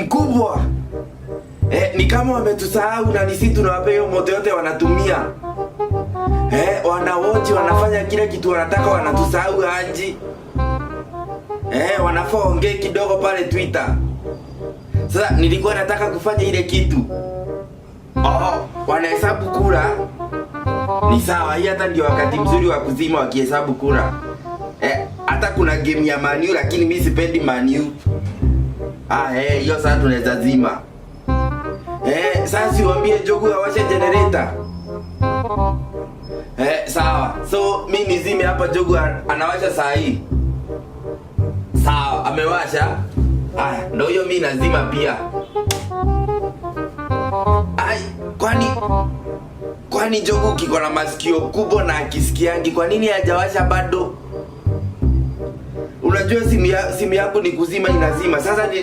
Mkubwa. Ni kama wametusahau na ni sisi tunawapea hiyo moto yote wanatumia. Wanawochi, wanafanya kila kitu wanataka, wanatusahau aji. Wanafaa ongee kidogo pale Twitter. Sasa nilikuwa nataka kufanya ile kitu. Oh, wanahesabu kura. Ni sawa, hii hata ndio wakati mzuri wa kuzima wakihesabu kura. Hata kuna game ya Man U, lakini mi sipendi Man U. Ah, hiyo sasa tunaweza zima. Sasa siwaambie Jogu awashe generator. Sawa. So mi nizime hapa, Jogu anawasha saa hii. Sawa, amewasha. Aya, ndio hiyo mi nazima pia. Ai, kwani Jogu kiko na masikio kubwa na akisikiangi, kwa nini hajawasha bado? Unajua simu yangu ni kuzima inazima. Sasa ni